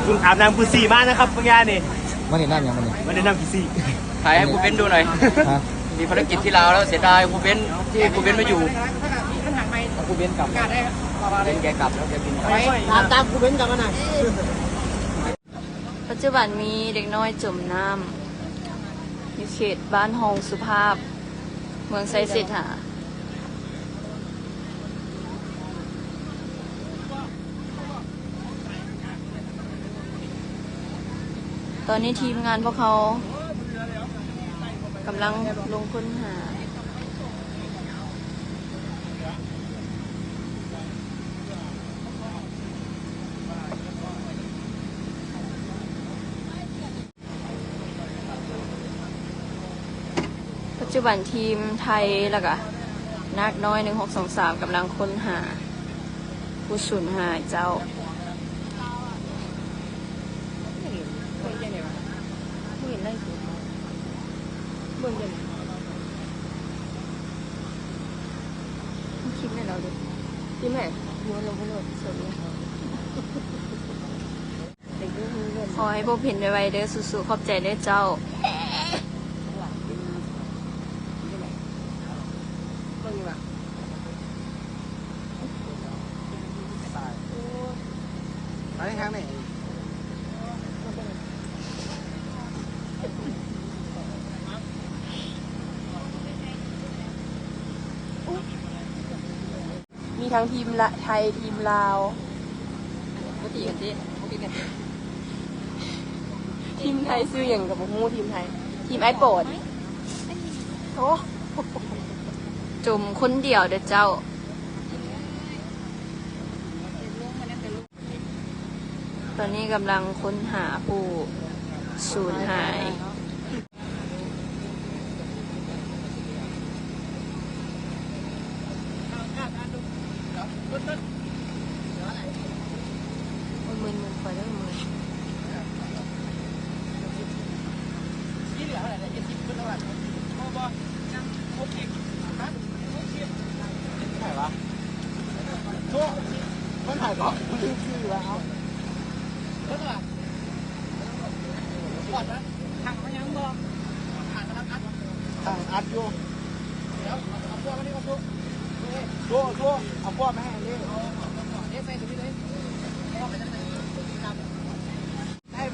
ອາບນ້ຳກູຊີມານະຄັບ ບາງຢ່າງນີ້ ມາເຮັດນ້ຳຫຍັງມື້ນີ້? ມາເຮັດນ້ຳກູຊີ. ຖ່າຍໃຫ້ຄູເບັນດູໜ່ອຍ. ຮະ? ມີພາລະກິດທີ່ລາວແລ້ວ ເສຍດາຍຄູເບັນ ທີ່ຄູເບັນມາຢູ່. ຄູເບັນກັບ ເບັນແກກັບແລ້ວ ແກບິນກັບ. ຕາມ ຕາມຄູເບັນກັບມານະ. ປັດຈຸບັນມີເດັກນ້ອຍຈົມນ້ຳຢູ່ເຂດບ້ານຮ່ອງສຸພາບ ເມືອງໄຊເສດຖາ. ຕອນນີ້ທີມງານພວກເຮົາກຳລັງລົງຄົ້ນຫາ. ປັດຈຸບັນທີມໄທ ແລ້ວກະນາກນ້ອຍ ໜຶ່ງຫົກສອງສາມ ກຳລັງຄົ້ນຫາຜູ້ສູນຫາຍເຈົ້າ. ຄລິບໃຫ້ລາວເດ້ ຄລິບໃຫ້ ໂຍນລົງໃຫ້ໂລດ ສົດເລີຍ. ຂໍໃຫ້ພົບເຫັນໄວໆເດີ ສູ້ໆ ຂອບໃຈເດີເຈົ້າ. ໄປທາງນີ້ ມີທັງທີມລະ ໄທ ທີມລາວ ບໍ່ຕີກັນຕິ ບໍ່ຕີກັນຕິ. ທີມໄທຊື່ຫຍັງກໍບໍ່ຮູ້ ທີມໄທ ທີມອ້າຍປອນ. ໂອ້ ຈົມຄົນດຽວເດີເຈົ້າ. ຕອນນີ້ກຳລັງຄົ້ນຫາຜູ້ສູນຫາຍ.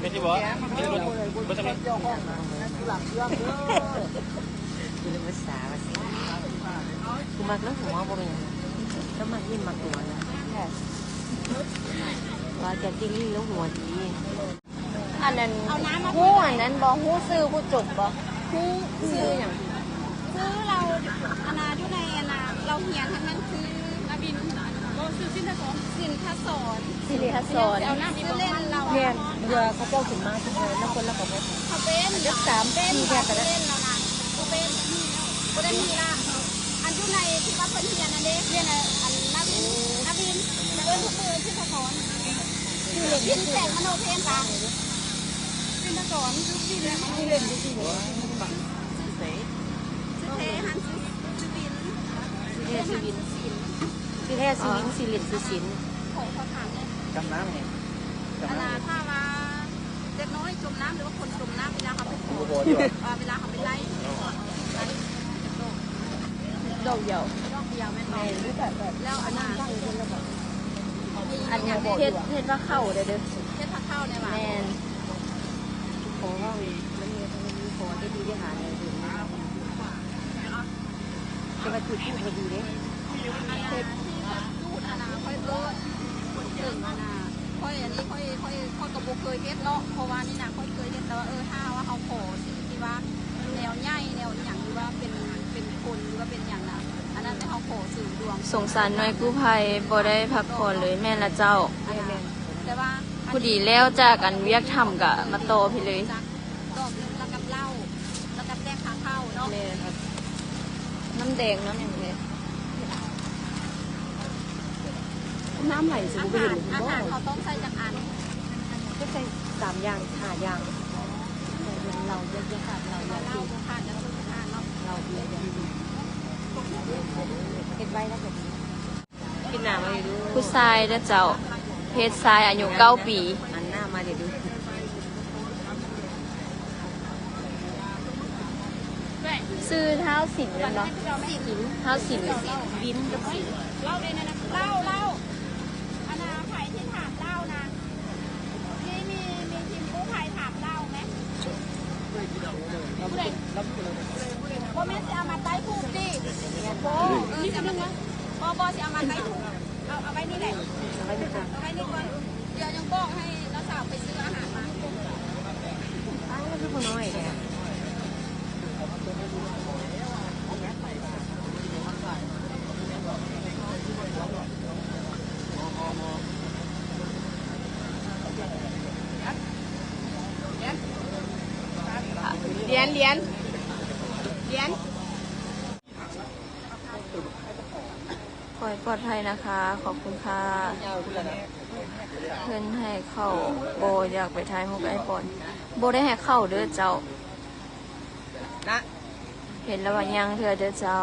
ແມ່ນຢູ່ບໍ່? ເປັນບໍ່? ເປັນບໍ່? ຢູ່ໃນພາສາວ່າຊິ ກູມັກລະຫົວບໍ່ແມ່ນຫຍັງ ລະມັກຍິ້ມມັກຫົວນະ ວ່າແກຈິງລະຫົວດີ. ອັນນັ້ນ ຮູ້ອັນນັ້ນບໍ່? ຮູ້ຊື່ຜູ້ຈົບບໍ່? ຮູ້ຊື່ຫຍັງ? ຄືລາວ ອັນນ່າ ຢູ່ໃນ ອັນນ່າ ລາວຮຽນຫັ້ນແມ່ນຊື່ ນາວິນ ບໍ່ ຊື່ສິນທະສອນ ສິນທະສອນ ສິນທະສອນ ຊື່ເລ່ນລາວ ແມ່ນ ເວລາເຂົາເຈົ້າຂຶ້ນມາ ເຂົາເຈົ້າເປັນ ເຂົາເປັນ ເປັນຊື່ເລ່ນລາວນະ ເຂົາເປັນ ບໍ່ໄດ້ມີລະ ອັນຢູ່ໃນທີ່ວ່າເພິ່ນຮຽນນັ້ນເດ້ ຮຽນ ອັນ ນາວິນ ນາວິນ ເອີ້ນທຸກມື້ ສິນທະສອນ ຊື່ເລ່ນ ສິນແປດມະໂນເພງກະ ສິນທະສອນ ສິນແປດມະໂນເພງ ຊື່ເລ່ນຊື່ ຊື່ເສຍ ຊື່ແທ້ຫັ້ນຊື່ ຊື່ວິນ ຊື່ແທ້ຊື່ວິນ ຊື່ແທ້ຊື່ວິນ ຊື່ຫຼິ້ນຊື່ສິນ. ຂໍ ຂໍຖາມແດ່ ຈຳນຳນີ້ ອັນນ່າ ຖ້າວ່າເດັກນ້ອຍຈົມນ້ຳ ຫຼືວ່າຄົນຈົມນ້ຳ ເວລາເຮົາໄປຂໍ ເອີ ເວລາເຮົາໄປໄລ່ ດອກດຽວ ດອກດຽວແມ່ນບໍ່? ແລ້ວອັນນ່າ ອັນເຮັດ ເຮັດພາເຂົ້າໄດ້ເດີ ເຮັດພາເຂົ້າໄດ້ຫວາ? ແມ່ນ ຂໍເວົ້າ ມັນມີ ມັນມີຂໍທີ່ດີທີ່ຫາໃນເດີ ແຕ່ວ່າຈຸດທູບບໍ່ດີເດ້ ເຮັດ ຈູດອັນນ່າ ຂ້ອຍເອີ້ນ ເອີ້ນອັນນ່າ ຂ້ອຍອັນນີ້ ຂ້ອຍ ຂ້ອຍ ຂ້ອຍກໍບໍ່ເຄີຍເຮັດເນາະ ເພາະວ່ານີ້ນະ ຂ້ອຍເຄີຍເຮັດ ແຕ່ວ່າ ເອີ ຖ້າວ່າເຮົາຂໍສິ່ງທີ່ວ່າແນວໃຫຍ່ ແນວອີ່ຫຍັງ ຫຼືວ່າເປັນ ເປັນຄົນ ຫຼືວ່າເປັນຫຍັງນະ ອັນນັ້ນແມ່ນເຮົາຂໍເສີມດວງ. ສົງສານໜ່ວຍກູ້ໄພ ບໍ່ໄດ້ພັກຜ່ອນເລີຍ. ແມ່ນລະເຈົ້າ. ແມ່ນໆ. ແຕ່ວ່າ ພໍດີແລ້ວຈາກອັນວຽກທຳກະມາຕໍ່ພີ້ເລີຍ. ດອກໜຶ່ງ ແລ້ວກັບເຫຼົ້າ ແລ້ວກັບແຕ່ງພາເຂົ້າເນາະ. ແມ່ນ ນ້ຳແດງ ນ້ຳຫຍັງແດ່? ນ້ຳໄຫຼຊິບໍ່ໄປເຫັນບໍ່? ອາຫານເຮົາຕ້ອງໃສ່ຈັກອັນ? ກໍໃສ່ສາມຢ່າງ ຫ້າຢ່າງ. ເຫຼົ້າ ເຫຼົ້າ ເຫຼົ້າ ເຫຼົ້າ ເຫຼົ້າ ເຫຼົ້າ ເຫຼົ້າ ເຫຼົ້າ ເຫຼົ້າ ເຫຼົ້າ ເບຽ ເຮັດໄວ້ແລ້ວກໍ ຜູ້ຊາຍເດີເຈົ້າ ເພດຊາຍ ອາຍຸເກົ້າປີ. ອັນນ້ຳ ມາເດະດູ ຊື່ທ້າວສິນແມ່ນບໍ່? ສິນ ທ້າວສິນ ວິນກັບສິນ ເລົ່າເດ້ນະ ເລົ່າ ເລົ່າ ອັນນ່າ ໃຜທີ່ຖາມເລົ່ານະ ມີ ມີ ມີທີມກູ້ໄພຖາມເລົ່າແມະ ຜູ້ໃດ? ບໍ່ແມ່ນຊິເອົາມາໃຕ້ທູບຕິ? ບໍ່ ເອີ ຊິເອົາມາ ບໍ່ ບໍ່ ຊິເອົາມາໃຕ້ທູບ ເອົາ ເອົາໄວ້ນີ້ແຫຼະ ເອົາໄວ້ນີ້ກ່ອນ ດຽວຍັງບອກໃຫ້ນ້າສາວໄປຊື້ອາຫານມາ. ອ້າວ ຄືຜູ້ນ້ອຍແທ້. ຫຼຽນ ຫຼຽນ ຫຼຽນ. ຂໍໃຫ້ປອດໄພນະຄະ ຂອບຄຸນຄ່ະ. ເພິ່ນໃຫ້ເຂົ້າ ບໍ່ຢາກໄປຖ່າຍຮູບອ້າຍປອນ ບໍ່ໄດ້ໃຫ້ເຂົ້າເດີເຈົ້າ. ເຫັນແລ້ວວ່າຍ່າງເທື່ອເດີເຈົ້າ.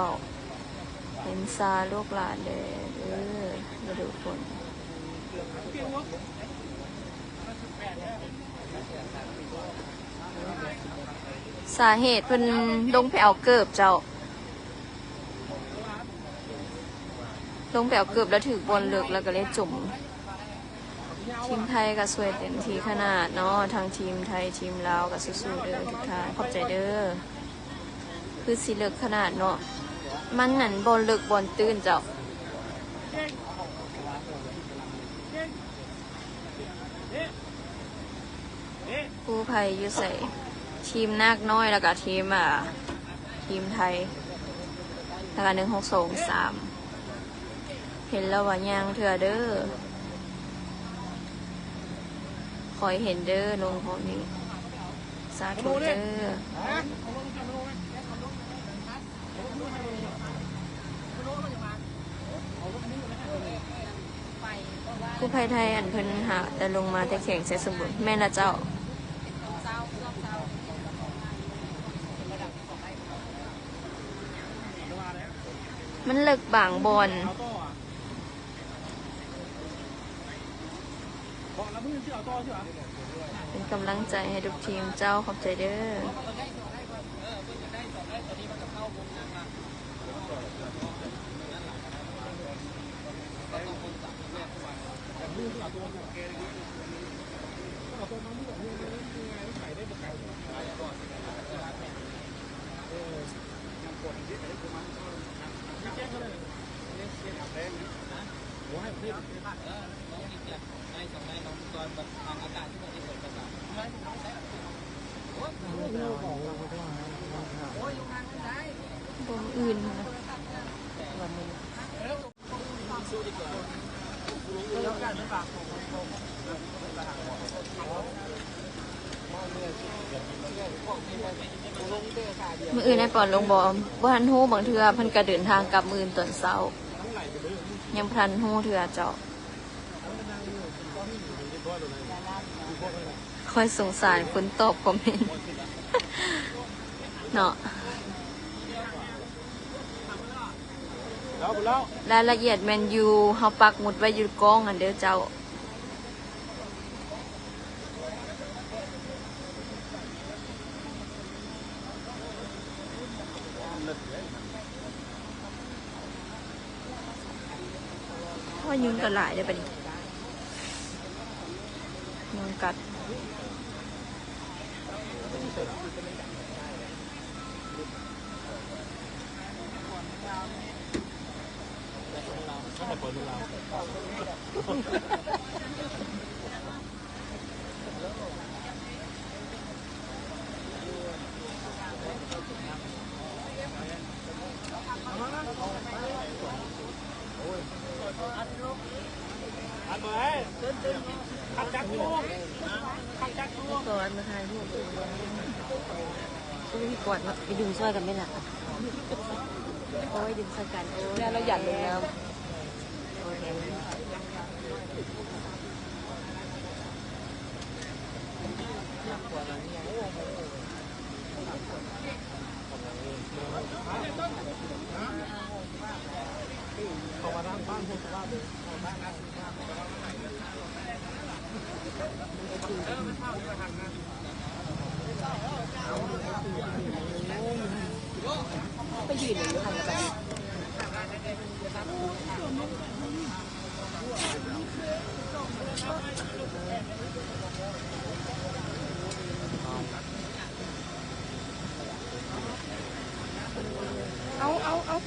ເຫັນຊາລູກຫຼານເດີ ເອີ ລະດູຝົນ. ສາເຫດເພິ່ນລົງໄປເອົາເກີບເຈົ້າ. ລົງໄປເອົາເກີບແລ້ວຖືກບ່ອນເລິກ ແລ້ວກໍເລີຍຈົມ. ທີມໄທກໍຊ່ວຍເຕັມທີ່ຂະໜາດເນາະ ທັງທີມໄທທີມລາວກໍສູ້ໆເດີທຸກທ່ານ ຂອບໃຈເດີ. ຄືຊິເລິກຂະໜາດເນາະ ມັນນັ້ນບ່ອນເລິກບ່ອນຕື້ນເຈົ້າ. ກູ້ໄພຢູ່ໃສ? ທີມນາກນ້ອຍ ແລ້ວກະທີມ ອ່າ ທີມໄທ ແລ້ວກະ ໜຶ່ງຫົກສອງສາມ ເຫັນແລ້ວວ່າຍ່າງເທື່ອເດີ ຂໍໃຫ້ເຫັນເດີ ລົງພວກນີ້ ສາທຸເດີ. ກູ້ໄພໄທ ອັນເພິ່ນຫາແຕ່ລົງມາແຕ່ແຂວງໄຊສົມບູນ ແມ່ນລະເຈົ້າ. ມັນເລິກບາງບ່ອນ. ເປັນກຳລັງໃຈໃຫ້ທຸກທີມເຈົ້າ ຂອບໃຈເດີ. ມື້ອື່ນອ້າຍປອນລົງບໍ່? ບໍ່ທັນຮູ້ ບາງເທື່ອເພິ່ນກະເດີນທາງກັບມື້ອື່ນຕອນເຊົ້າ ຍັງບໍ່ທັນຮູ້ເທື່ອເຈົ້າ. ຂ້ອຍສົງສານຄົນຕອບຄອມເມັນເນາະ. ລາຍລະອຽດແມ່ນຢູ່ ເຮົາປັກໝຸດໄວ້ຢູ່ກ້ອງຫັ້ນເດີເຈົ້າ. ໂອ້ຍ ຍຸງກໍຫຼາຍເດ້ບັດນີ້ ຍຸງກັດ. ກ່ອນມາຖ່າຍຮູບ ອຸ້ຍ ກອດເນາະ ໄປດຶງຊ່ອຍກັນແມ່ນລະ ໂອ້ຍ ດຶງຊ່ອຍກັນ ໂອ້ຍ ແມ່ນລະ ຢ່າລົງນ້ຳ. ເຂົ້າມາທາງບ້ານໂພນສຸລາດເລີຍ ເຂົ້າມາທາງບ້ານໂພນສຸລາດ. ໄປຢືນຢູ່ຫັ້ນລະບັດນີ້. ເອົາ ເອົາ ເອົາ.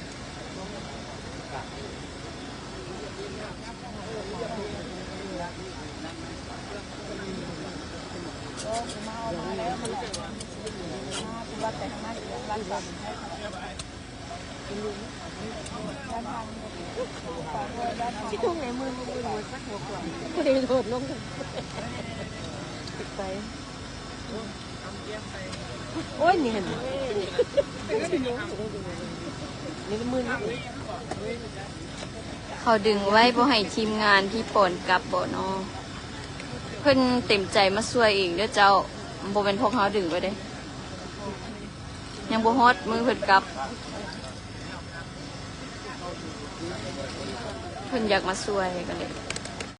ຊິທຸ່ງໃນມື ມື ມື ມື ສັກຫົວຂວາງ ບໍ່ໄດ້ໂດດລົງໄປ. ໂອ້ຍ ນີ້ຫັ້ນ ນີ້ມືນ ເຂົາດຶງໄວ້ບໍ່ໃຫ້ທີມງານພີ່ປອນກັບບໍ່ນໍ? ເພິ່ນເຕັມໃຈມາຊ່ວຍເອງເດີເຈົ້າ, ບໍ່ແມ່ນພວກເຮົາດຶງໄວ້ເດ້. ຍັງບໍ່ຮອດມື້ເພິ່ນກັບ, ເພິ່ນຢາກມາຊ່ວຍກໍເລີຍ.